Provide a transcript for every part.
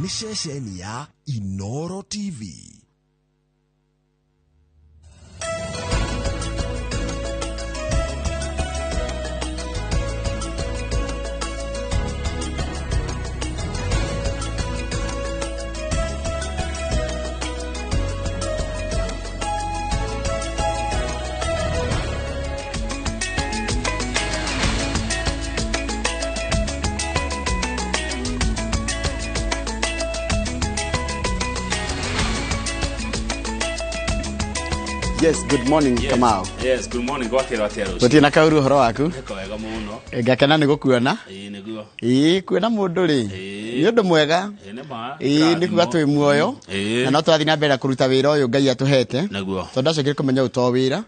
Nĩ ceceni ya Inoro TV. Yes, good morning. Yes. Kamau. Yes, good morning. Gwakĩrwo atĩa rũciũ? Gũtirĩ na kaũru ũhoro waku. Nĩko wega mũno. Ngakena nĩ gũkuona. Ĩĩ nĩguo. Ĩĩ, kuona mũndũ rĩ Ĩĩ. nĩ ũndũ mwega. Ĩĩ nĩ ma. Ĩĩ, nĩ kuga twĩ muoyo Ĩĩ. na no tũrathiĩ na mbere na kũruta wĩra ũyũ Ngai atũhete. Nĩguo. Tondũ ndacokire kũmenya ũyũ to wĩra,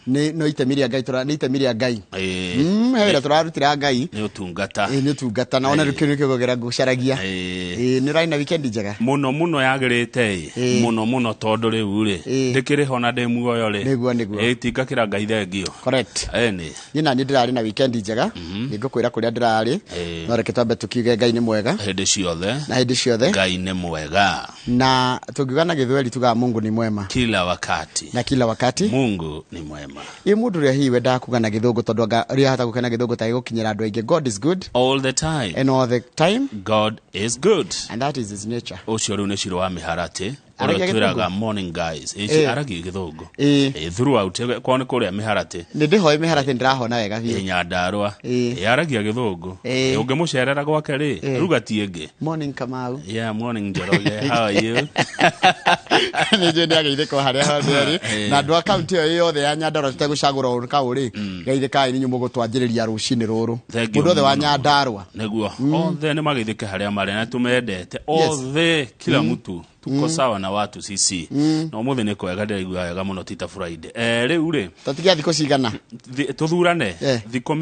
nĩ no itemi rĩa Ngai nĩ itemi rĩa Ngai. Ĩĩ. He wĩra tũrarutĩra Ngai. Nĩ ũtungata. Ĩĩ, nĩ ũtungata na ona Ĩĩ. rĩu nĩkĩo ngũgera ngũcaragia. Ĩĩ. Ĩĩ, nĩ ũrarĩ na weekend njega? Mũno mũno yagĩrĩte ĩ. Ĩĩ. Mũno mũno tondũ rĩu rĩ. Ĩĩ. Ndĩkĩrĩ ho na ndĩ muoyo rĩ. Nĩguo, nĩguo. Ĩĩ tingakĩra Ngai thengio. Correct. Ĩni. Niĩ naniĩ ndĩrarĩ na weekend njega. Nĩ ngũkwĩra kũrĩa ndĩrarĩ. Ĩĩ. No reke twambe tũkiuge Ngai nĩ mwega. Hĩndĩ ciothe. Na hĩndĩ ciothe. Ngai nĩ mwega. Na tũngiuga na Gĩthweri tugaga Mungu ni mwema. Kila wakati. Na kila wakati. Mungu ni mwema. Ĩ mũndũ ũrĩa hihi wendaga kuga na Gĩthũngũ tondũ anga ũrĩa ahota kuga na Gĩthũngũ ta gĩgũkinyĩra andũ aingĩ. God is good. All the time. And all the time. God is good. And that is his nature. Ũcio rĩu nĩ Shiro wa Mĩharatĩ. Ũrĩa Aragia twĩraga Gĩthũngũ? morning guys. Ĩĩ Ĩĩ. aragia Gĩthũngũ. Ĩĩ. Ĩĩ, throughout kwao nĩ kũrĩa Mĩharatĩ. Nĩ ndĩhoe Mĩharatĩ ndĩrahona wega biũ. Ĩĩ, Nyandarũa. Ĩĩ. Ĩĩ, aragia Gĩthũngũ. Ĩĩ. Ĩĩ, ũngĩmũcerera gwake rĩ, Ĩĩ. ruga ti ĩngĩ. Morning Kamau. Yeah, morning Njoroge. How are you? Nĩ njũĩ nĩ ageithĩka o harĩa hothe arĩ. Ĩĩ. Na andũ a kaunti ĩyo yothe ya Nyandarũa tũtegũcagũra ũndũ kaũ rĩ, geithĩkai nĩ inyuĩ mũgũtwanjĩrĩria rũcinĩ rũrũ. Thank you Mũndũ wothe wa mũno. Nyandarũa. Nĩguo. Othe nĩ mageithĩke harĩa marĩ na tũmendete. Yes. Othe, kila mtu. Tuko sawa na watu sisi. Na ũmũthĩ nĩ kwega ndĩraigua wega mũno ti ta Friday. Rĩu rĩ, Tũtigia thikũ cigana? Tũthurane Eh. thikũ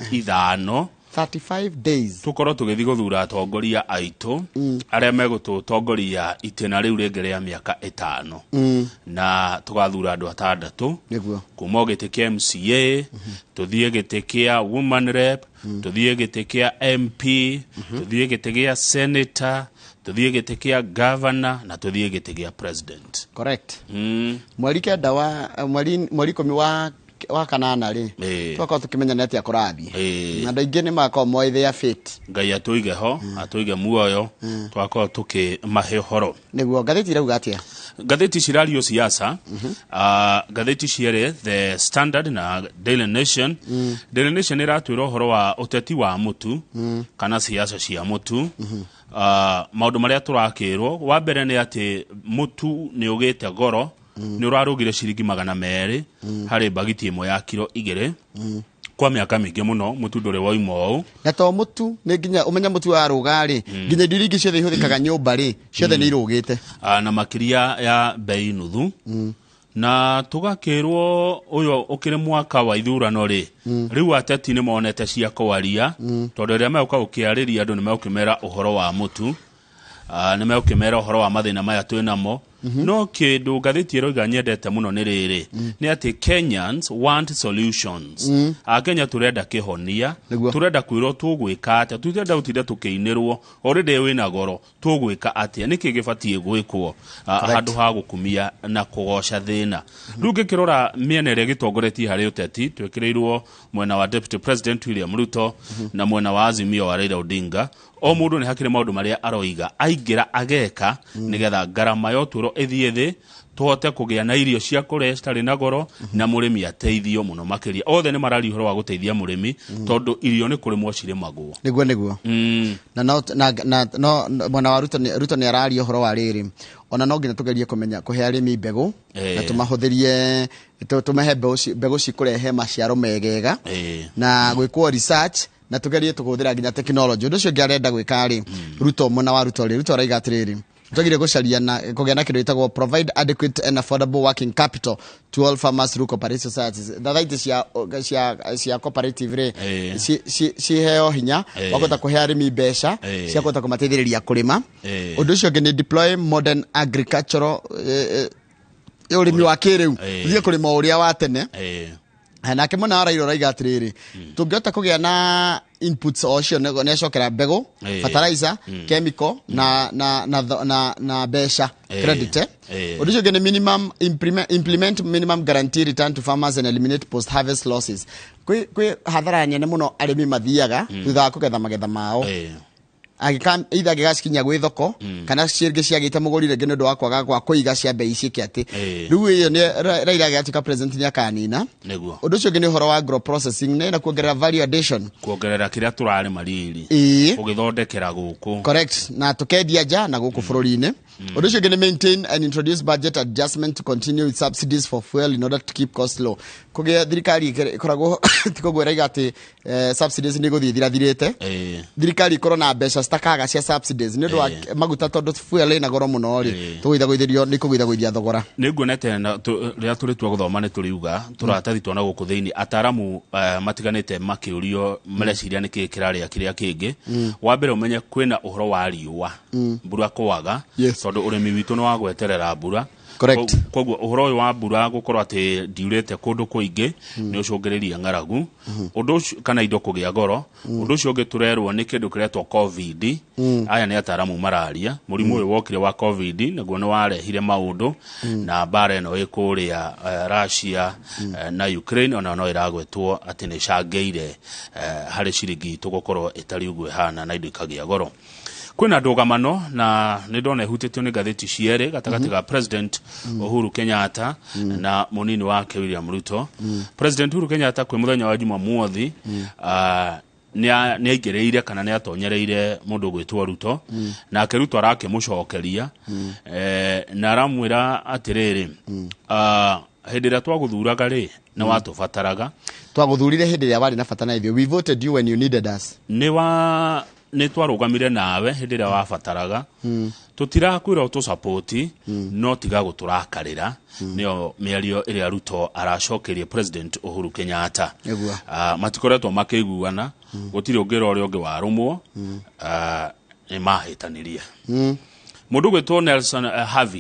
35. 35 days. Tũkorwo tũgĩthiĩ gũthura atongoria aitũ arĩa megũtũtongoria itĩna rĩu rĩngĩ rĩa mĩaka 5. Na tũgathura andũ 6. Nĩguo. Kuma gĩtĩ kĩa MCA, tũthiĩ gĩtĩ kĩa woman rep, tũthiĩ gĩtĩ kĩa MP, tũthiĩ gĩtĩ gĩa senator, tũthiĩ gĩtĩ kĩa governor na tũthiĩ gĩtĩ kĩa president. Correct. Mweri kenda wa mweri 10 wa kanana rĩ, Ĩĩ. tũgakorwo tũkĩmenya nĩ atĩa kũrathiĩ. Ĩĩ. Na andũ aingĩ nĩ magakorwo moĩ their fate. Ngai atũige ho, atũige muoyo, tũgakorwo tũkĩmahe ũhoro. Nĩguo, ngathĩti irauga atĩa? Ngathĩti cirario siasa. Ngathĩti cierĩ, The Standard na Daily Nation. Daily Nation ĩratwĩra ũhoro wa ũteti wa mũtu kana siasa cia mũtu. Maũndũ marĩa tũrakĩrwo, wa mbere nĩ atĩ mũtu nĩ ũgĩte goro, nĩ ũrarũgire ciringi 200 harĩ mbagiti ĩmwe ya kiro 2 kwa mĩaka mĩingĩ mũno mũtu ndũrĩ wauma ũũ. Na to mũtu nĩ nginya ũmenye mũtu wa rũga rĩ, nginya indo iria ingĩ ciothe ihũthĩkaga nyũmba rĩ, ciothe nĩ irũgĩte. Na makĩria ya bei nuthu. Na tũgakĩrwo ũyũ ũkĩrĩ mwaka wa ithurano rĩ, rĩu ateti nĩ monete cia kwaria, tondũ rĩrĩa megũka gũkĩarĩria andũ nĩ megũkĩmera ũhoro wa mũtu. Nĩ megũkĩmera ũhoro wa mathĩna maya twĩ namo. No kĩndũ ngathĩti ĩroiga nyendete mũno nĩ rĩrĩ, nĩ atĩ Kenyans want solutions. Akenya tũrenda kĩhonia, Nĩguo. tũrenda kwĩrwo tũgwĩka atĩa, tũtirenda gũtinda tũkĩinĩrwo already wĩna goro, tũgwĩka atĩa, nĩkĩ gĩbatiĩ gwĩkwo, Correct. handũ ha gũkumia na kũgoca thĩna. Rĩu ngĩkĩrora mĩena ĩrĩa ĩgĩtongoretie harĩ ũteti, twĩkĩrĩirwo mwena wa Deputy President William Ruto na mwena wa Azimio wa Raila Odinga. O mũndũ nĩ hakĩrĩ maũndũ marĩa aroiga aingĩra ageka nĩgetha ngarama ya ũtũũro ĩthiĩ thĩ, tũhote kũgĩa na irio cia kũrĩa citarĩ na goro, na mũrĩmi ateithio mũno makĩria. Othe nĩ mararia ũhoro wa gũteithia mũrĩmi tondũ irio nĩ kũrĩmwo cirĩmagwo. Nĩguo, nĩguo. Na no, na, na, no, no, mwena wa Ruto nĩ, Ruto nĩ araria ũhoro wa rĩrĩ, ona no nginya tũgerie kũmenya kũhe arĩmi mbegũ, na tũmahũthĩrie, tũmahe mbegũ cikũrehe maciaro megega, na gwĩkwo research, na tũgerie tũkũhũthĩra nginya technology. Ũndũ ũcio ũngĩ arenda gwĩka rĩ, Ruto, mwena wa Ruto rĩ, Ruto araiga atĩrĩrĩ, twagire gũcaria na kũgĩa na kĩndũ gĩtagwo provide adequate and affordable working capital to all farmers through cooperative societies. Thathaiti cia cooperative rĩ, ciheo hinya wa kũhota kũhe arĩmi mbeca cia kũhota kũmateithĩrĩria kũrĩma. Ũndũ ũcio ũngĩ nĩ deploy modern agricultural, ũrĩmi wa kĩrĩu. Tũthiĩ kũrĩma ũrĩa wa tene. Nake mwena wa Raila araiga atĩrĩrĩ, tũngĩhota kũgĩa na Inputs o cio nĩ acokera mbegũ, fertilizer, chemical na mbeca, credit. Ũndũ ũcio ũngĩ nĩ minimum implement minimum guarantee return to farmers and eliminate post harvest losses. Kwĩ hathara nene mũno arĩmi mathiaga thutha wa kũgetha magetha mao, angĩka either angĩgacikinyia gwĩ thoko kana cingĩ ciagĩte mũgũri rĩngĩ nĩ ũndũ wa kwaga gwa kũiga cia mbei ciĩke atĩ. Rĩu ĩyo nĩ Raila agĩgatuĩka president nĩ akanina. Ũndũ ũcio ũngĩ nĩ ũhoro wa agro processing na kuongerera value addition. Kuongerera kĩrĩa tũrarĩma riri, gũgĩthondekera gũkũ. Correct, na tukendia nja na gũkũ bũrũri-inĩ. Ũndũ ũcio ũngĩ nĩ maintain and introduce budget adjustment to continue with subsidies for fuel in order to keep costs low. Kũgĩa thirikari ĩkoragwo ti koguo ĩraiga atĩ subsidies nĩ igũthiĩ ithirathirĩte. Thirikari ĩkorwo na mbeca citakaga cia subsidies nĩ ũndũ wa maguta, tondũ fuel ĩna goro mũno rĩ, tũgũithagũithĩrio nĩ kũgũithagũithia thogora. Nĩ nguonete na rĩrĩa tũrĩtua gũthoma nĩ tũriuga tũratathi tuona gũkũ thĩinĩ ataramu matiganĩte makĩũrio mareciria nĩkĩ kĩrarĩa kĩrĩa kĩngĩ. Wa mbere ũmenye kwĩna ũhoro wa riũa, mbura kwaga, tondũ ũrĩmi witũ nĩ wa gweterera mbura. Koguo ũhoro ũyũ wa mbura gũkorwo atĩ ndiurĩte kũndũ kũingĩ nĩ ũcũngĩrĩria ng'aragu, ũndũ ũcio kana indo kũgĩa goro. Ũndũ ũcio ũngĩ tũrerwo nĩ kĩndũ kĩretwo COVID. Aya nĩ ataramu mararia mũrimũ ũyũ wokire wa COVID naguo nĩ warehire maũndũ na mbara ĩno ĩ kũrĩa Russia na Ukraine, ona no ĩragwetwo atĩ nĩ ĩcangĩire harĩ ciringi itũ gũkorwo ĩtarĩ ũguo ĩhana na indo ikagĩa goro. Kwĩna ndũgamano na nĩ ndona ĩhutĩtio nĩ ngathĩti cierĩ gatagatĩ ga President Uhuru Kenyatta na mũnini wake William Ruto. President Uhuru Kenyatta kwĩ mũthenya wa Jumamothi nĩ aingĩrĩire kana nĩ atonyereire mũndũ ũgwĩtwo Ruto, nake Ruto arakĩmũcokeria na aramwĩra atĩrĩrĩ, hĩndĩ ĩrĩa twagũthuraga rĩ, nĩ watũbataraga. Twagũthurire hĩndĩ ĩrĩa warĩ na bata na ithuĩ. We voted you when you needed us. Nĩ twarũgamire nawe hĩndĩ ĩrĩa wabataraga. Tũtirakwĩra ũtũsapoti, no tiga gũtũrakarĩra. Nĩyo mĩario ĩrĩa Ruto aracokeria President Uhuru Kenyatta. Matikoretwo makĩiguana, gũtirĩ ũngĩra ũrĩa ũngĩ warũmwo. Nĩ mahĩtanirie. Mũndũ ũgwĩtwo Nelson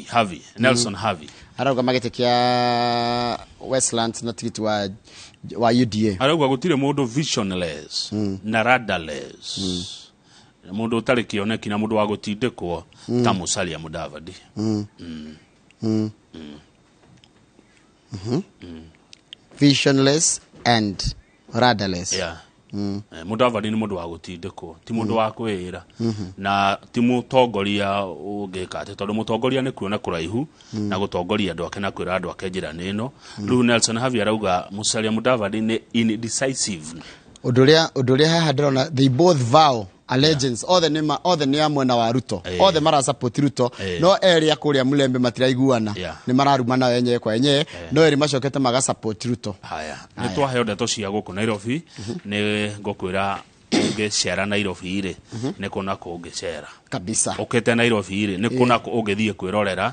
Havi, Nelson Havi, Arauga gĩtĩ kĩa Westlands na tigiti wa UDA. Arauga gũtirĩ mũndũ visionless na rudderless, mũndũ ũtarĩ kĩoneki na mũndũ wa gũtindĩkwo ta Musalia Mudavadi. Visionless and rudderless. Yeah. Mudavadi nĩ mũndũ wa gũtindĩkwo, ti mũndũ wa kwĩĩra na ti mũtongoria ũngĩka atĩ, tondũ mũtongoria nĩ kuona kũraihu na gũtongoria andũ ake na kwĩra andũ ake njĩra nĩ ĩno. Rĩu Nelson Havi arauga Musalia Mudavadi nĩ indecisive. Ũndũ ũrĩa haha ndĩrona, they both vow allegiance, othe nĩ othe nĩ a mwena wa Ruto, othe marasupport Ruto, no erĩ a kũrĩa Mulembe matiraiguana. Nĩ mararumana wenyewe kwa wenyewe, no erĩ macokete magasupport Ruto. Haya, nĩ twaheo ndeto cia gũkũ Nairobi. Nĩ ngũkwĩra ũngĩcera Nairobi rĩ, nĩ kũ na kũ ũngĩcera. Ũkĩte Nairobi rĩ, nĩ kũ na kũ ũngĩthiĩ kwĩrorera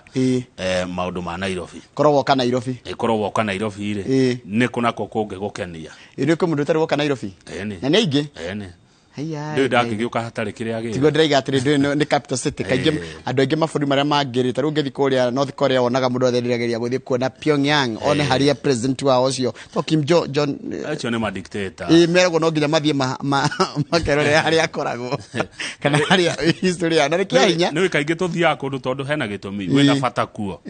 maũndũ ma Nairobi. Korwo woka Nairobi. Ĩkorwo woka Nairobi rĩ, nĩ kũ na kũ kũngĩgũkenia. Ĩrĩ kwĩ mũndũ ũtarĩ woka Nairobi? Ĩni. Na nĩ aingĩ. Ĩni. Haiya, ndũĩ ndakĩgĩũka hatarĩ kĩrĩa gĩ Tiguo ndĩraiga atĩrĩ, ndũĩ nĩ capital city kaingĩ andũ aingĩ mabũrũri marĩa mangĩ rĩ, ta rĩu ũngĩthiĩ kũrĩa North Korea, wonaga mũndũ othe ndĩrageria gũthiĩ kuona Pyongyang, one harĩa president wao ũcio to Kim Jo John. Acio nĩ madictator. Ĩ meragwo no nginya mathiĩ makerore harĩa akoragwo kana harĩa history ya na nĩ kĩa hinya. Nĩ kaingĩ tũthiaga kũndũ tondũ hena gĩtũmi, wĩna bata kuo.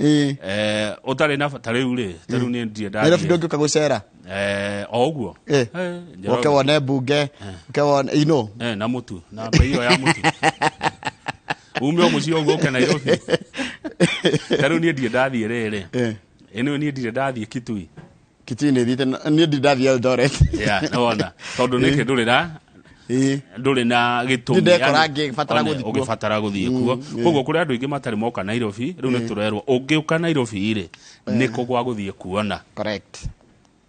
Ũtarĩ na bata rĩu rĩ, ta rĩu niĩ ndirĩ Nairobi ndathiĩ ndũngĩũka gũcera. O ũguo. Ũke wone mbunge, ũke wone you know. Na mũtu na mbei ĩyo ya mũtu ume o mũciĩ ũguo ũke Nairobi. Ta rĩu niĩ ndirĩ ndathiĩ rĩrĩ, ĩno niĩ ndirĩ ndathiĩ Kitui. Kitui nĩ thiĩte, niĩ ndirĩ ndathiĩ Eldoret. Yeah, nĩwona tondũ nĩkĩ ndũrĩ na ndũrĩ na gĩtũmi. Nĩ ndekora Yani, ngĩbatara one, gũthiĩ kuo. Ũgĩbatara gũthiĩ kuo. Koguo kũrĩ andũ aingĩ matarĩ moka Nairobi. Rĩu nĩ tũrerwo ũngĩũka Nairobi rĩ, nĩ kũ gwa gũthiĩ kuona. Correct.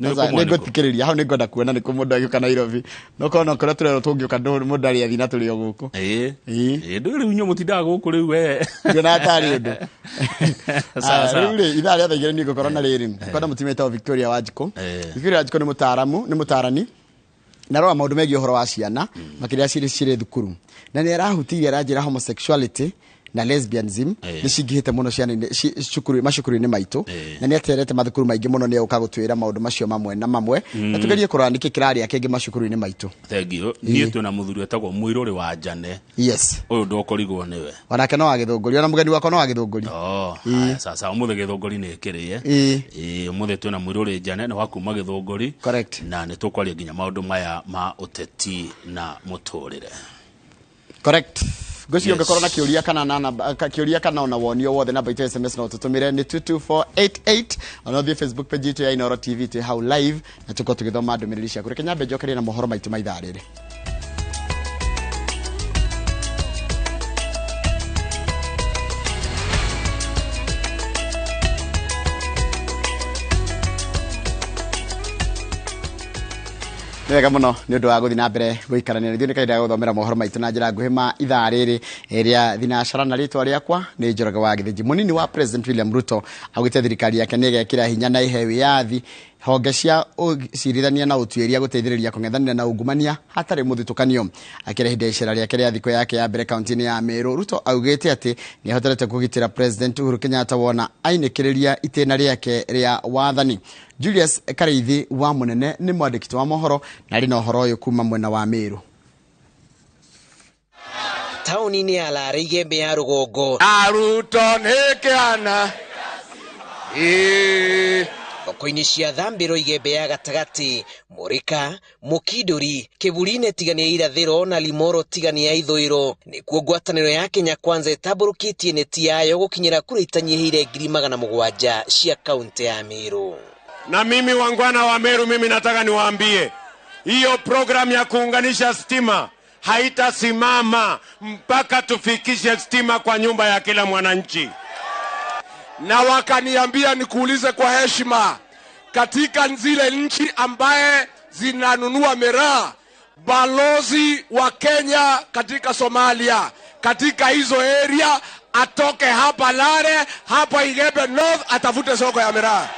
Nĩ Sasa, kũmwe nĩ nĩ kũ? ngũthikĩrĩria hau, nĩ ngwenda kuona nĩ kũ mũndũ agĩũka Nairobi, no korwo no kũrĩa tũrerwo tũngĩũka mũndũ arĩ athiĩ na tũrĩ o gũkũ. Ĩĩ, ndũĩ rĩu inyuĩ mũtindaga gũkũ rĩu we. Ndionaga tarĩ ũndũ. Sawa, Ah, sawa. rĩu rĩ, ithaa rĩa 2:00 niĩ ngũkorwo na rĩrĩ kwenda mũtumia wĩtagwo Victoria Wanjikũ. Victoria Wanjikũ nĩ mũtaaramu, nĩ mũtaarani na arora maũndũ megiĩ ũhoro wa ciana, makĩria cirĩ thukuru, na nĩ arahutirie aranjĩra homosexuality. Na lesbianism nĩ cingĩhĩte mũno ciana-inĩ cukuru macukuru-inĩ maitũ, na nĩ aterete mathukuru maingĩ mũno. Nĩ egũka gũtwĩra maũndũ macio mamwe na mamwe, na tũgerie kũrora nĩkĩ kĩrarĩa kĩngĩ macukuru-inĩ maitũ. Thank you. Niĩ twĩna mũthuri wetagwo Mũirũrĩ wa Njane. Ũyũ ndũkũrigwo nĩwe. Onake no wa Gĩthũngũri, ona mũgeni wakwa no wa Gĩthũngũri. Oh, haya, sasa ũmũthĩ Gĩthũngũri nĩ ĩkĩrĩe. Ĩĩ, ũmũthĩ twĩna Mũirũrĩ Njane, nĩ wa kuma Gĩthũngũri. Na nĩ tũkwaria nginya maũndũ maya ma ũteti na mũtũrĩre. Correct. Ngwĩciria ũngĩkorwo na kĩũria kana na namba kĩũria kana ona woni o wothe, namba itũ ya SMS no tũtũmĩre nĩ 22488. Ona ũthiĩ Facebook page itũ ya Inooro TV, twĩ hau live na tũkorwo tũgĩthoma ndũmĩrĩri ciaku. Reke nyambe njokerie na mohoro maitũ ma ithaa rĩrĩ. Nĩ wega mũno nĩ ũndũ wa gũthiĩ na mbere gũikarania na ithuĩ. Nĩ kahinda ga gũthomera mohoro maitũ na njĩra nguhĩ ma ithaa rĩrĩ rĩa thinacara, na rĩtwa rĩakwa nĩ Njoroge wa Gĩthĩnji. Mũnini wa President William Ruto augĩte thirikari yake nĩ ĩgekĩra hinya na ĩhe wĩyathi honge cia ũcirithania na ũtuĩria gũteithĩrĩria kũng'ethanĩra na ungumania hatarĩ mũthutũkanio. Akĩrĩ hĩndĩ ya icera rĩake rĩa thikũ yake ya mbere kaunti-inĩ ya Meru, Ruto augĩte atĩ nĩ ahoterete kũgitĩra President Uhuru Kenyatta wona ainĩkĩrĩria itĩna rĩake rĩa wathani. Julius Kareithi wa Mũnene nĩ mwandĩki wa mohoro na arĩ na ũhoro ũyũ kuma mwena wa Meru. Taũni-inĩ ya Lare, Igembe ya Rũgongo, Aruto nĩ kĩana. Ĩĩ. Thoko-inĩ cia Thambĩro, Igembe ya Gatagatĩ, Mũrĩka, Mũkindũri, Kĩburi-inĩ tigania irathĩro na Limoro tigania ithũĩro, nĩkuo ngwatanĩro ya Kenya Kwanza ĩtambũrũkĩtie neti yayo gũkinyĩra kura itanyihĩire 700,000 cia kaunti ya Meru. Na mimi wangwana wa Meru, mimi nataka niwaambie hiyo program ya kuunganisha stima haitasimama mpaka tufikishe stima kwa nyumba ya kila mwananchi. Na wakaniambia nikuulize kwa heshima, katika zile nchi ambaye zinanunua miraa, balozi wa Kenya katika Somalia, katika hizo area atoke hapa Lare, hapa Igembe North, atafute soko ya miraa.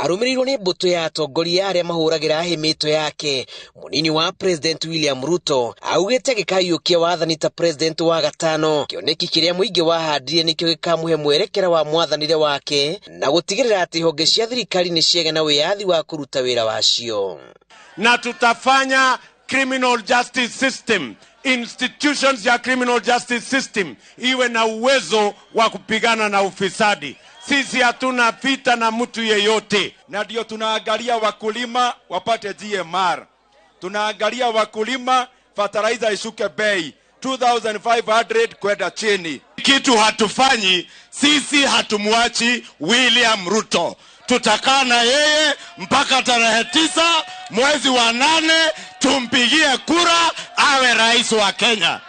Arũmĩrĩirwo nĩ mbũtũ ya atongoria arĩa mahũragĩra hĩ mĩto yake, mũnini wa President William Ruto augĩte gĩkaiyũkia wathani ta president wa gatano, kĩoneki kĩrĩa mũingĩ wahandire nĩkĩo gĩkamũhe mwerekera wa mwathanĩre wake na gũtigĩrĩra atĩ honge cia thirikari nĩ ciagĩa na wĩyathi wa kũruta wĩra wacio. Na tutafanya criminal justice system, institutions ya criminal justice system iwe na uwezo wa kupigana na ufisadi. Sisi hatuna vita na mtu yeyote. Na ndio tunaangalia wakulima wapate GMR. Tunaangalia wakulima fertilizer ishuke bei 2500 kwenda chini. Kitu hatufanyi sisi, hatumwachi William Ruto. Tutakaa na yeye mpaka tarehe 9 mwezi wa 8, tumpigie kura awe rais wa Kenya.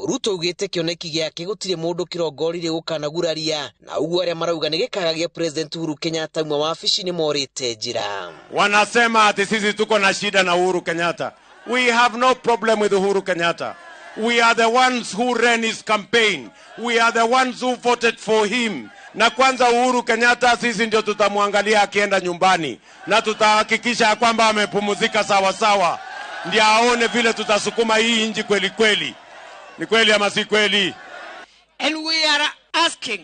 Ruto augĩte kĩoneki gĩake gũtirĩ mũndũ kĩrongoririe gũkanaguraria, na ũguo arĩa marauga nĩ gĩkagagia President Uhuru Kenyatta uma wabici nĩ morĩte njĩra. Wanasema ati sisi tuko na shida na Uhuru Kenyatta. We have no problem with Uhuru Kenyatta. We are the ones who ran his campaign. We are the ones who voted for him. Na kwanza Uhuru Kenyatta sisi ndio tutamwangalia akienda nyumbani, na tutahakikisha ya kwamba amepumzika sawa sawa, ndio aone vile tutasukuma hii nchi kweli kweli. Ni kweli ama si kweli? And we are asking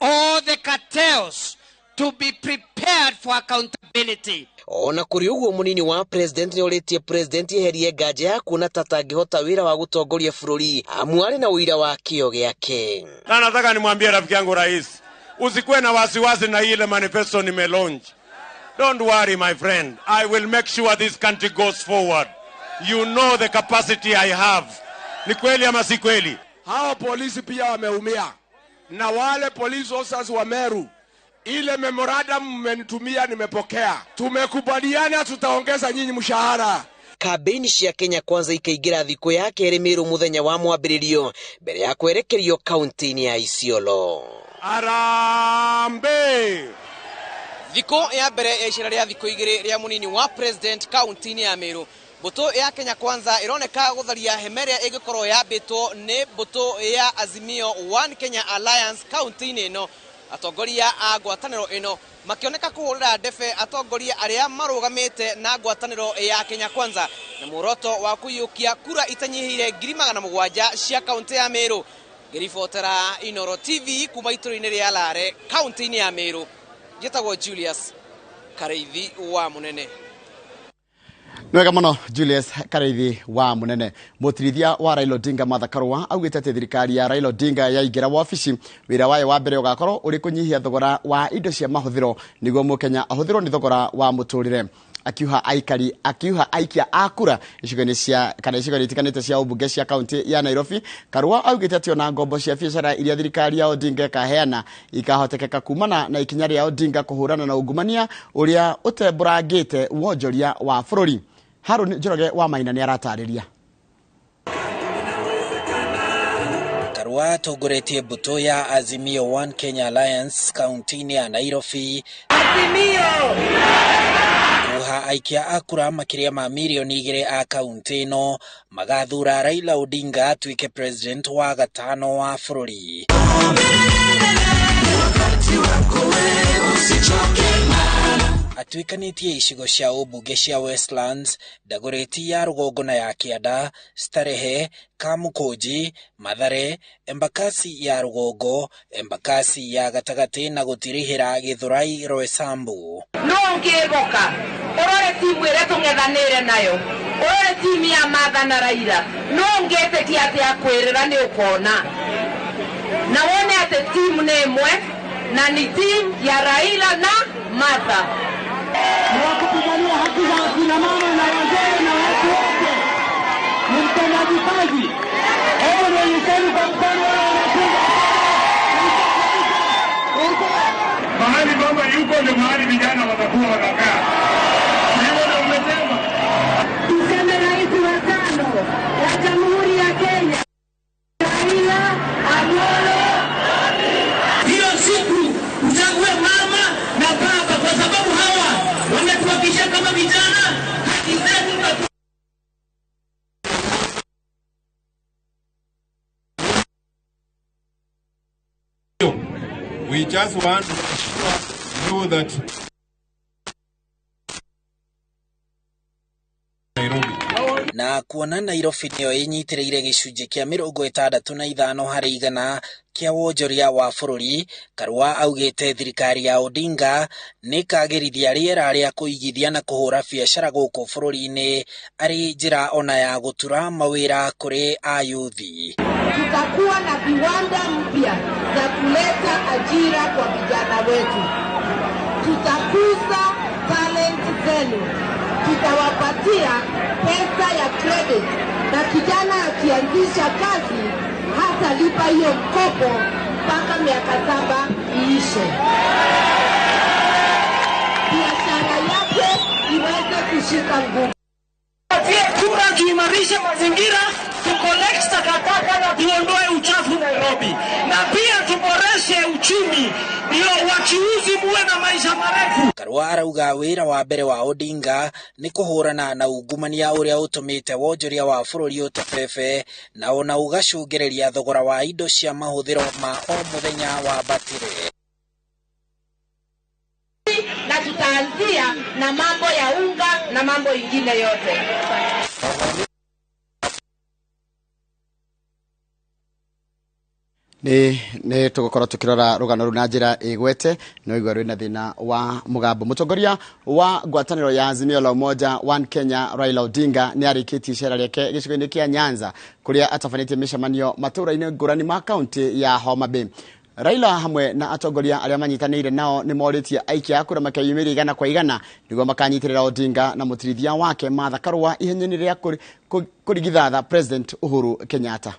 all the cartels to be prepared for accountability. Ona kũrĩ ũguo, mũnini wa president nĩ orĩtie president eherie nganja ya kuona ta atangĩhota wĩra wa gũtongoria bũrũri, amu arĩ na ũira wa kĩo gĩake. Na nataka nimwambie rafiki yangu rais, usikuwe na wasiwasi na ile manifesto nimelaunch. Don't worry, my friend, I will make sure this country goes forward. You know the capacity I have. Ni kweli ama si kweli? Hawa polisi pia wameumia, na wale police officers wa Meru, ile memorandum mmenitumia nimepokea. Tumekubaliana tutaongeza nyinyi mshahara. Kambĩini cia Kenya Kwanza ikaingĩra thikũ ya kerĩ Meru mũthenya wa mwambĩrĩrio mbere ya kwerekerio kaunti-inĩ ya Isiolo. Harambee! Thikũ ya mbere ya icera rĩa thikũ 2 rĩa mũnini wa president kaunti-inĩ ya Meru, mbũtũ ya Kenya Kwanza ĩroneka gũtharia hema ĩrĩa ĩngĩkorwo yambĩtwo nĩ mbũtũ ya Azimio One Kenya Alliance kaunti-inĩ ĩno. Atongoria a ngwatanĩro ĩno makĩoneka kũhũrĩra ndebe atongoria arĩa marũgamĩte na ngwatanĩro ya Kenya Kwanza na muoroto wa kũiyũkia kura itanyihĩire 700,000 cia kaunti ya Meru. Ngĩribotera Inooro TV kuma itũra-inĩ rĩa Lare kaunti-inĩ ya Meru, njĩtagwo Julius Kareithi wa Munene. Nĩ wega mũno Julius Kareithi wa Munene. Mũtirithia wa Raila Odinga Martha Karua augĩte atĩ thirikari ya Raila Odinga yaingĩra wabici wĩra wayo wa mbere ũgakorwo ũrĩ kũnyihia thogora wa indo cia mahũthĩro nĩguo mũkenya ahũthĩrwo nĩ thogora wa mũtũrĩre. Akiuha aikari akiuha aikia a kura icigo-inĩ cia kana icigo-inĩ itiganĩte cia ũmbunge cia kaunti ya Nairobi, Karua augĩte atĩ ona ngombo cia biacara iria thirikari ya Odinga ĩkaheana ikahotekeka kumana na ikinya rĩa Odinga kũhũrana na ungumania ũrĩa ũtembũrangĩte wonjoria wa bũrũri. Harun Njoroge wa Maina nĩ aratarĩria. Karua atongoretie mbũtũ ya Azimio One Kenya Alliance kaunti-inĩ ya Nairobi. Azimio! Kuha aikia a kura makĩria ma mirioni 2 a kaunti ĩno magathura Raila Odinga atuĩke president wa gatano wa bũrũri. Atuĩkanĩtie icigo cia ũmbunge cia Westlands, Dagoretti ya rũgongo na ya kĩanda, Starehe, Kamukunji, Mathare, Embakasi ya rũgongo, Embakasi ya gatagatĩ na gũtirihĩra Githurai Roysambu. No ũngĩgoka ũrore timu ĩrĩa tũng'ethanĩire nayo, ũrore timu ya Martha na Raila, no ũngĩtĩkia atĩ akwĩrĩra nĩ ũkona na wone atĩ timu nĩ ĩmwe na ni timu ya Raila na Martha. Ni kupigania haki za kina mama na wazee na watu wote. Ni mtendaji kazi. Hebu nionyesheni kwa mfano wale wanapiga. Mahali baba yuko ndio mahali vijana watakuwa wanakaa. Hivyo ndio umesema. Tuseme rais wa tano wa Jamhuri ya Kenya, Raila Amolo. Hiyo siku uchague mama na baba, kwa sababu hawa wametuhakikishia kama vijana haki zetu. We just want to assure you that Nairobi. Na kuona Nairobi nĩyo ĩnyitĩrĩire gĩcunjĩ kĩa 65 harĩ igana kĩa wonjoria wa bũrũri, Karua augĩte thirikari ya Odinga nĩ ĩkagĩrithia rĩera rĩa kũigithia na kũhũra biacara gũkũ bũrũri-inĩ arĩ njĩra ona ya gũtura mawĩra kũrĩ ayuthi. Tutakuwa na viwanda mpya za kuleta ajira kwa vijana wetu. Tutakuza talent zenu. Tutawapatia pesa ya credit, na kijana akianzisha kazi hatalipa hiyo mkopo mpaka miaka 7 iishe. Biashara yake iweze kushika nguvu. Kura tuimarishe mazingira, tucollect takataka na tuondoe uchafu Nairobi, na pia tuboreshe uchumi ndio wachuuzi muwe na maisha marefu. Karua arauga wĩra wa mbere wa Odinga nĩ kũhũrana na ungumania ũrĩa ũtũmĩte wonjoria wa bũrũri ũtebebe na ona ũgacũngĩrĩria thogora wa indo cia mahũthĩro ma o mũthenya wa batire. Na tutaanzia na mambo ya unga na mambo ingine yote. Nĩ tũgũkorwo tũkĩrora rũgano rũu na njĩra ĩgwete no igua rwĩna thĩna wa mũgambo. Mũtongoria wa ngwatanĩro ya Azimio la Umoja One Kenya Raila Odinga nĩ arĩkĩtie icera rĩake gĩcigo-inĩ kĩa Nyanza kũrĩa atabanĩtie mĩcemanio matũũra-inĩ ngũrani ma kaunti ya Homa Bay. Raila hamwe na atongoria arĩa manyitanĩire nao nĩ morĩtie aikia a kura makeyumĩria igana kwa igana nĩguo makanyitĩrĩra Odinga na mũtirithia wake Martha Karua ihenya-inĩ rĩa kũrigithatha President Uhuru Kenyatta.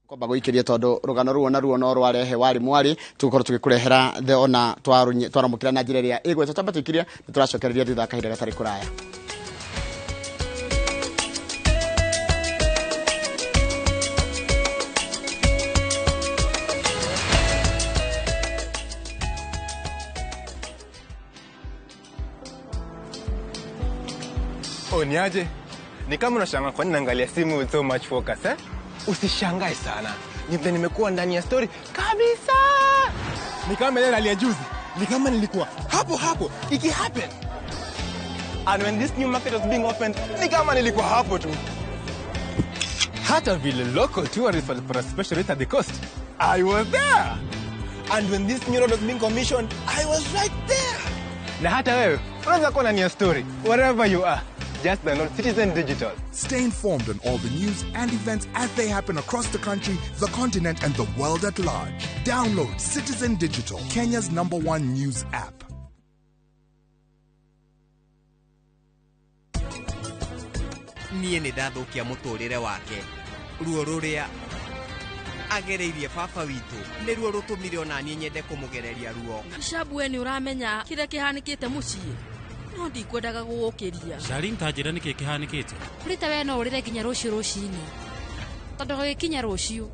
Kwamba gũikĩria tondũ rũgano ruo naruo no rwarehe warĩ mwarĩ tũgũkorwo tũgĩkũrehera the ona twaramũkĩra na njĩra ĩrĩa ĩgwetwo. Twamba tũikĩrie nĩ tũracokereria thutha wa kahinda gatarĩ kũraya. Oh, niaje? Ni kama unashangaa kwa nini naangalia simu with so much focus, eh? Usishangae sana. Ni vile nimekuwa ndani ya story kabisa. Ni kama ile ya juzi. Ni kama nilikuwa hapo hapo iki happen. And when this new market was being opened, ni kama nilikuwa hapo tu. Hata vile local tourists walipata special rate at the coast, I was there. And when this new road was being commissioned, I was right there. Na hata wewe, unaweza kuwa ndani ya story, wherever you are. Just download Citizen Digital. Stay informed on all the news and events as they happen across the country, the continent, and the world at large. Download Citizen Digital, Kenya's #1 news app. Niĩ nĩ ndathũkia mũtũrĩre wake. Ruo rũrĩa agereirie baba witũ nĩruo rũtũmire ona niĩ nyende kũmũgereria ruo. Shabu, we nĩ ũramenya kĩrĩa kĩhanĩkĩte mũciĩ, no ndikwendaga gũgũkĩria. Charlene, ta njĩra nĩkĩ kĩhanĩkĩte. Rita, we no ũrĩre nginya rũciũ rũcinĩ, tondũ gũgĩkinya rũciũ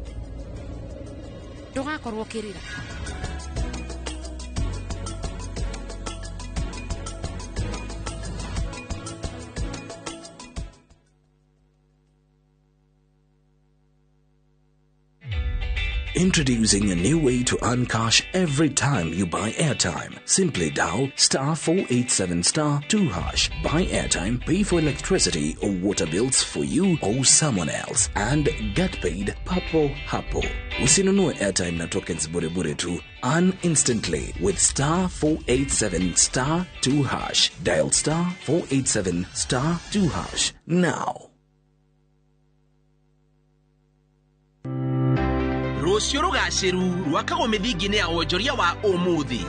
ndũgakorwo ũkĩrĩra. Introducing a new way to earn cash every time you buy airtime. Simply dial *487*2#. Buy airtime, pay for electricity or water bills for you or someone else, and get paid papo hapo. Usinunue airtime na tokens bure bure tu. Earn instantly with *487*2#. Dial *487*2# now. Rũciũ rũgacĩru rwakagwo mĩthingi-inĩ ya wonjoria wa ũmũthĩ.